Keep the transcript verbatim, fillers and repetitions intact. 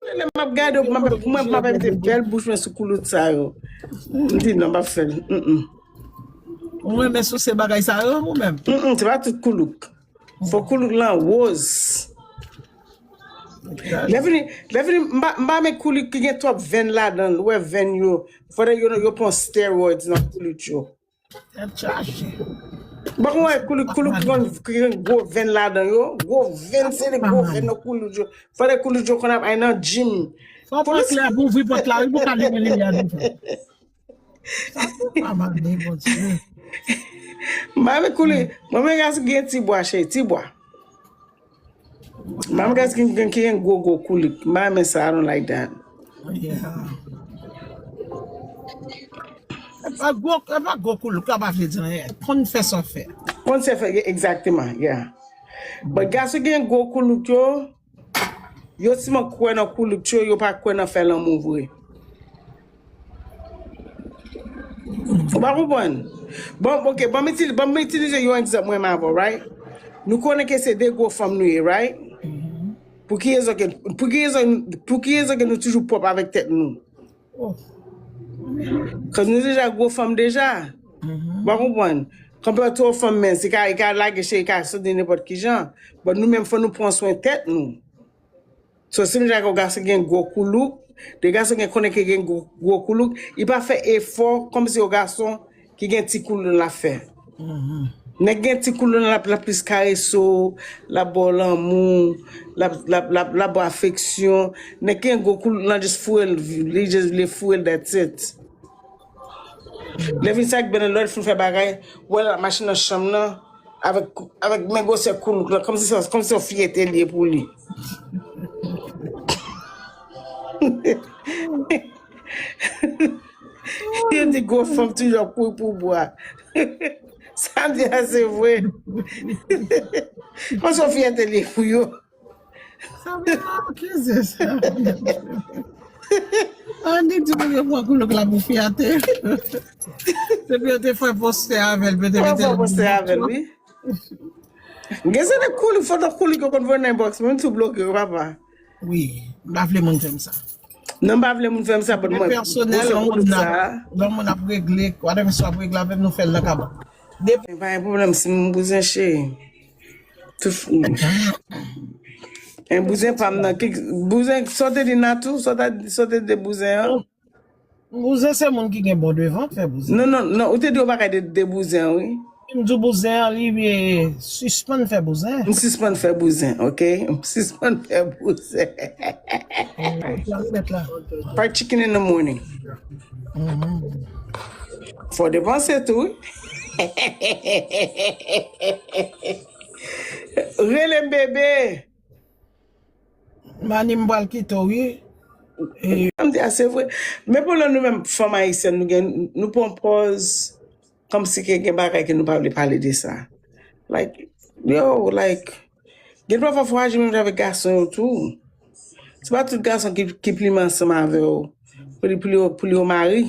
Lè m ap gade w, m ap, mwen, m ap mete bèl bouch mwen sou koulout sa yo. M di non, m ap fè l. Mm, mm. Ou renmen souse bagay sa yo, ou menm? Mm, mm, se pa tout koulouk. Fò koulouk lan woz. Lè vini, lè vini, m pa, m pa men koulouk ki gen twòp venn ladan l. Ou wè venn yo. Fòdè yo, yo pran steroids nan koulouk yo. Tèt chaje. Bon, wè, koulouk, koulouk ki gen, ki gen gwo venn ladan yo. Gwo venn, se de gwo venn nan koulouk yo. Fòdè koulouk yo konn ap ay nan gym. Fò pran klè pou ouvri pòt la, wi, pou ka limen limyè nou fè. Sa se pa mande, Bondye. Mami kouli, mwen men gason gen ti bwa, cheri, ti bwa. Mami gason ki gen, ki gen gwo, gwo koulouk. Mami sa, I don't like that. Yeah. E pa gwo, e pa gwo koulouk la pa vle di anyen. Konn fè sa w fè. Konn fè sa w fè, egzakteman, yeah. But gason gen gwo koulouk yo, yo siman kwè nan koulouk yo, yo pa kwè nan fè lanmou vre. Ou pa konprann? Bon, ok, ban m itilize, ban m itilize yon egzanp mwen avè w, right? Nou konnen ke se de gwo fanm nou ye, right? Pou ki rezon ke, pou ki rezon, pou ki rezon ke nou toujou pwòp avèk tèt nou? Cause nou deja gwo fanm deja. Ou pa konprann? Kanpe twò fanm men, se ka, e ka lage cheri, e ka soti nenpòt ki jan. But nou menm fò nou pran swen tèt nou. So, si m di yon gason gen gwo koulouk, de gason gen konnen ke gen gwo, gwo koulouk, li pa fè efò kòmsi yon gason ki gen ti koulouk l ap fè. Nèg gen ti koulouk l ap, l ap plis karese w, l ap ba w lanmou, l ap, l ap, l ap, l ap ba w afeksyon. Nèg gen gwo koulouk lan just foure l, li just vle foure l, that's it. Lè vin sa k bèl lòt fin fè bagay, wè l ap mache nan chanm nan avèk, avèk men gwosè koulouk la, kòmsi se, kòmsi se yon fiyète li ye pou li. Yo di gwo fanm toujou ap kouri pou bwa. Sa m di a se vre. Kòmsi yon fiyète li ye pou yo. Sa vle akize sa. Annik di moun yo pran koulouk la pou fiyate. Depi yo te fè postè avè l, yo te mete l. Fè postè avè l, wi. Gen se de koulouk, foto koulouk yo konn voye nan inbox mwen, m tou bloke yo, papa. Wi, m pa vle moun fè m sa. Non, m pa vle moun fè m sa, but mwen, pèsonèl, yon moun ap, yon moun ap regle, whatever sa ap regle avè m, nou fè l nan kabann. Depi pa gen pwoblèm, si m bouzen cheri. Tout fou. En bouzen pa m nan. Bouzen, sa w te di Natou, sa w te di de bouzen an? Bouzen se moun ki gen bon devan k fè bouzen. Non, non, non, ou te di yon bagay de, de bouzen, wi. M di w bouzen an, li sispann fè bouzen. M sispann fè bouzen, ok? M sispann fè bouzen. Fried chicken in the morning. Fò depanse tou, wi. Rele m bebe. Mani, m pral kite w, wi. M di a, se vre. Men pwoblèm nou menm, fanm ayisyèn, nou gen, nou pran pòz kòmsi ke gen bagay ke nou pa vle pale de sa. Like, yo, like, gen dwa fò fwaji menm jan avèk gason yo tou. Se pa tout gason ki, ki plimen ansanm avè w pou li, pou li, pou li yon mari.